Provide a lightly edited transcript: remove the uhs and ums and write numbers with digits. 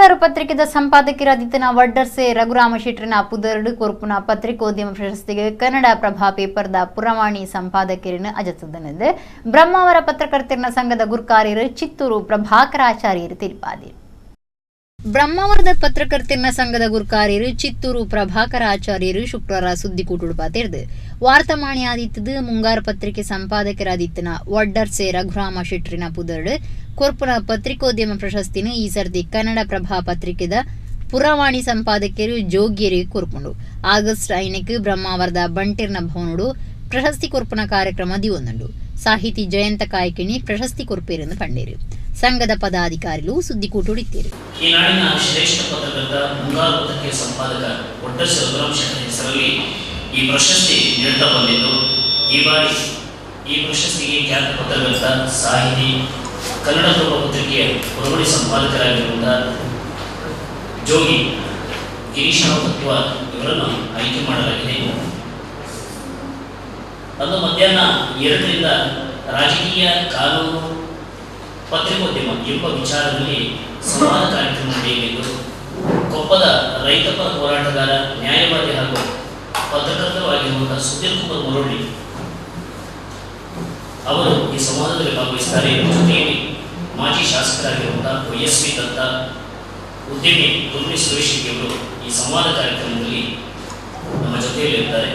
ಮುಂಗಾರು ಪತ್ರಿಕೆದ ಸಂಪಾದಕರಾದಿತ್ತನ ವಡ್ಡರ್ಸೆ ರಘುರಾಮ ಶೆಟ್ಟರಿನ ಪುದರ್ಡು ಕೊರ್ಪುನ ಪತ್ರಿಕೋದ್ಯಮ ಪ್ರಶಸ್ತಿಗೆ ಕನ್ನಡ ಪ್ರಭಾ ಪೇಪರ್ದ ಪುರವಾಣಿ ಸಂಪಾದಕರಿನ ಅಜತದನದು ಬ್ರಹ್ಮಾವರ ಪತ್ರಕರ್ತರನ ಸಂಘದ ಗುರ್ಕಾರ್ಯರು ಚಿತ್ತೂರು ಪ್ರಭಾಕರಾಚಾರ್ಯರು ತಿಳಿಪಾದಿರು. ಬ್ರಹ್ಮಾವರದ ಪತ್ರಕರ್ತರನ ಸಂಘದ ಗುರ್ಕಾರ್ಯರು ಚಿತ್ತೂರು ಪ್ರಭಾಕರಾಚಾರ್ಯರು ಶುಕ್ರವಾರ ಸುದ್ದಿಕೂಟುಡು ಪಾತೆರ್ದು ವಾರ್ತಮಾಣಿಯಾದಿತ್ತದು ಮುಂಗಾರು ಪತ್ರಿಕೆ ಸಂಪಾದಕರಾದಿತ್ತನ ವಡ್ಡರ್ಸೆ ರಘುರಾಮ ಶೆಟ್ಟರಿನ ಪುದರ್ಡು ಕೊರ್ಪುನ ಪತ್ರಿಕೋದ್ಯಮ ಪ್ರಶಸ್ತಿನ ಈ ಸರ್ತಿ ಕನ್ನಡ ಪ್ರಭಾ ಪತ್ರಿಕೆದ ಪುರವಾಣಿ ಸಂಪಾದಕರು ಜೋಗ್ಯರು ಕೊರ್ಪುಂಡು. ಆಗಸ್ಟ್ 5ಕ್ಕೆ ಬ್ರಹ್ಮಾವರದ ಬಂಟಿರ್ನ ಭವನುಡು ಪ್ರಶಸ್ತಿ ಕೊರ್ಪುನ ಕಾರ್ಯಕ್ರಮ ದಿವೊಂದುಂಡು. ಸಾಹಿತಿ ಜಯಂತ ಕಾಯ್ಕಿಣಿ ಪ್ರಶಸ್ತಿ ಕೊರ್ಪೇರೆಂದು ಪಂಡೇರು. ಸಂಘದ ಪದಾಧಿಕಾರಿಗಳು ಸುದ್ದಿಕೂಟುಡಿತ್ತೇರು. ಈ ನಾಡಿನ ಶ್ರೇಷ್ಠ ಪತ್ರಕರ್ತ ಮುಂಗಾರು ಪತ್ರಿಕೆಯ ಸಂಪಾದಕ ವಡ್ಡರ್ಸೆ ರಘುರಾಮ ಶೆಟ್ಟರ ಹೆಸರಲ್ಲಿ ಈ ಪ್ರಶಸ್ತಿ ನೀಡುತ್ತಾ ಬಂದಿದ್ದು, ಈ ಬಾರಿ ಈ ಪ್ರಶಸ್ತಿಗೆ ಖ್ಯಾತ ಪತ್ರಕರ್ತ, ಸಾಹಿತಿ, ಕನ್ನಡಪ್ರಭ ಪತ್ರಿಕೆಯ ಹೊರಗಡೆ ಸಂಪಾದಕರಾಗಿರುವಂತಹ ಜೋಗಿ ಗಿರೀಶರಾವ್ ತತ್ವ ಇವರನ್ನು ಆಯ್ಕೆ ಮಾಡಲಾಗಿದೆ. ಅಂದು ಮಧ್ಯಾಹ್ನ 2ರಿಂದ ರಾಜಕೀಯ, ಕಾನೂನು, ಪತ್ರಿಕೋದ್ಯಮ ಎಂಬ ವಿಚಾರದಲ್ಲಿ ಸಂವಾದ ಕಾರ್ಯಕ್ರಮ ನಡೆಯಲಿದ್ದು, ಕೊಪ್ಪದ ರೈತಪರ ಹೋರಾಟಗಾರ, ನ್ಯಾಯವಾದಿ ಹಾಗೂ ಪತ್ರಕರ್ತರೂ ಆಗಿರುವಂತಹ ಸುಧೀರ್ ಕುಮಾರ್ ಮುರಳಿ ಅವರು ಈ ಸಂವಾದದಲ್ಲಿ ಭಾಗವಹಿಸುತ್ತಾರೆ. ಜೊತೆಯಲ್ಲಿ ಮಾಜಿ ಶಾಸಕರಾಗಿರುವಂತಹ ವೈ.ಎಸ್.ವಿ. ದತ್ತ, ಉದ್ಯಮಿ ಗುರುನಿ ಸುರೇಶ್ ಶೆಟ್ಟಿ ಅವರು ಈ ಸಂವಾದ ಕಾರ್ಯಕ್ರಮದಲ್ಲಿ ನಮ್ಮ ಜೊತೆಯಲ್ಲಿರ್ತಾರೆ.